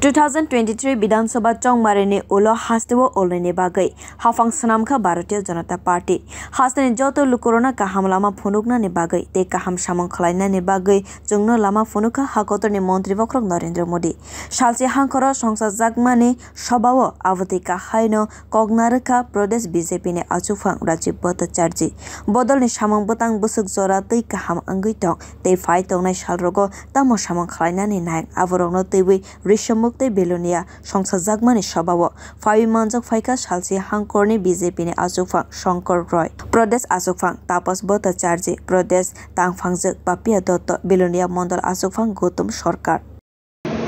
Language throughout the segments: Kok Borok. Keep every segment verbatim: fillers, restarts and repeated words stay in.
Two thousand twenty-three Bidhan Sabha chongmarini ulo hasteo ulnini bagwi haphang swnamkha Bharatiya Janata Party. Hasteni joto lukurokno kaham lama phunuknani bagwi tei kaham samung khlainani bagwi chwngno lama phunukha hakotorni montri bokhorok Narendra Modi. Salchi hangkhoro songsajakmani sobao abotwi kahaino kokna rwkha Pradesh B J P ni achukphang Rajiv Bhattacharjee. Bodolni samung bwtang bwswk jora twi kaham wngwi tong tei phai tongnai salrogo tamo samung khlainani nai aborokno twiwi Rishamukh tei Belonia songsajakmani sobao phaiwi manjak phaikha salchi hangkorni B J P ni achukphang Shankar Roy, Pradesh achukphang Tapas Bhattacharjee, Pradesh tangphangjak Papiya Dotto, Belonia mondol achukphang Gautam Sarkar.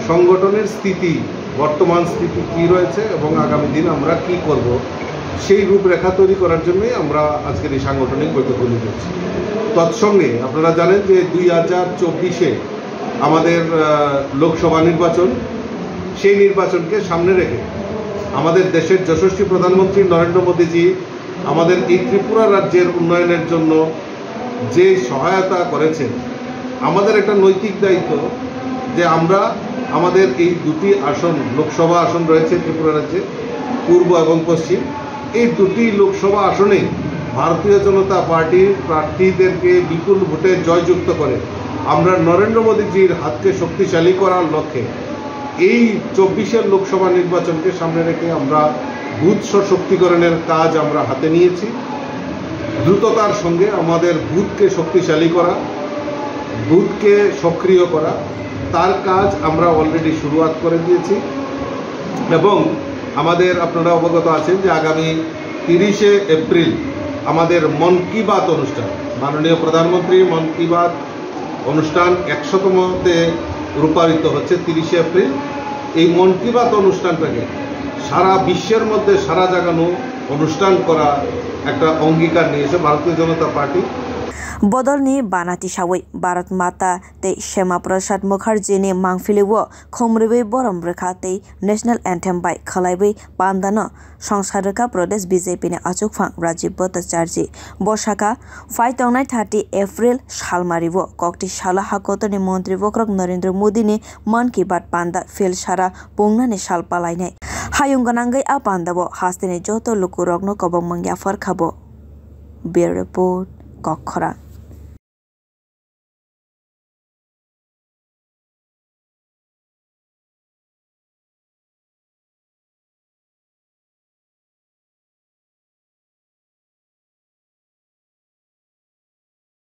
সংগঠনের স্থিতি, বর্তমান স্থিতি কি রয়েছে এবং আগামী দিন আমরা কি করব, সেই রূপরেখা তৈরি করার জন্যই আমরা আজকের এই সাংগঠনিক বৈঠকগুলি করছি। তৎসঙ্গে আপনারা জানেন যে দুই হাজার চব্বিশে আমাদের, আহ, লোকসভা নির্বাচন, সেই নির্বাচনকে সামনে রেখে আমাদের দেশের যশস্বী প্রধানমন্ত্রী নরেন্দ্র মোদীজি আমাদের এই ত্রিপুরা রাজ্যের উন্নয়নের জন্য যে সহায়তা করেছেন, আমাদের একটা নৈতিক দায়িত্ব যে আমরা আমাদের এই দুটি আসন, লোকসভা আসন রয়েছে ত্রিপুরা রাজ্যে, পূর্ব এবং পশ্চিম, এই দুটি লোকসভা আসনে ভারতীয় জনতা পার্টির প্রার্থীদেরকে বিপুল ভোটে জয়যুক্ত করে আমরা নরেন্দ্র মোদীজির হাতকে শক্তিশালী করার লক্ষ্যে এই চব্বিশের লোকসভা নির্বাচনকে সামনে রেখে আমরা বুথ সশক্তিকরণের কাজ আমরা হাতে নিয়েছি। দ্রুততার সঙ্গে আমাদের বুথকে শক্তিশালী করা, বুথকে সক্রিয় করা, তার কাজ আমরা অলরেডি শুরুয়াত করে দিয়েছি। এবং আমাদের, আপনারা অবগত আছেন যে আগামী তিরিশে এপ্রিল আমাদের মন কি বাত অনুষ্ঠান, মাননীয় প্রধানমন্ত্রী মন কি বাত অনুষ্ঠান একশোতমতে রূপায়িত হচ্ছে তিরিশে এপ্রিল। এই মন কি বাত অনুষ্ঠানটাকে সারা বিশ্বের মধ্যে সারা জাগানো অনুষ্ঠান করা একটা অঙ্গীকার নিয়েছে ভারতীয় জনতা party. Bodolni bana tisawi Bharat Mata tei Shama Prasad Mukherjee ni mangpili o khumriwi borom rwkha tei National Anthem bai khwlaiwi pandano songsa rwkha Pradesh B J P ni achukphang Rajiv Bhattacharjee. Bo sakha, phai tongnai thirty April salmari o kokti salo hakotorni montri bokhorok Narendra Modi ni Mann Ki Baat panda phil sara pungnani sal palainai. Hayung gwnangwi a pandao hasteni joto lukurokno kobongmung yaphar kha bo. Bureau Report, Kokkhorang.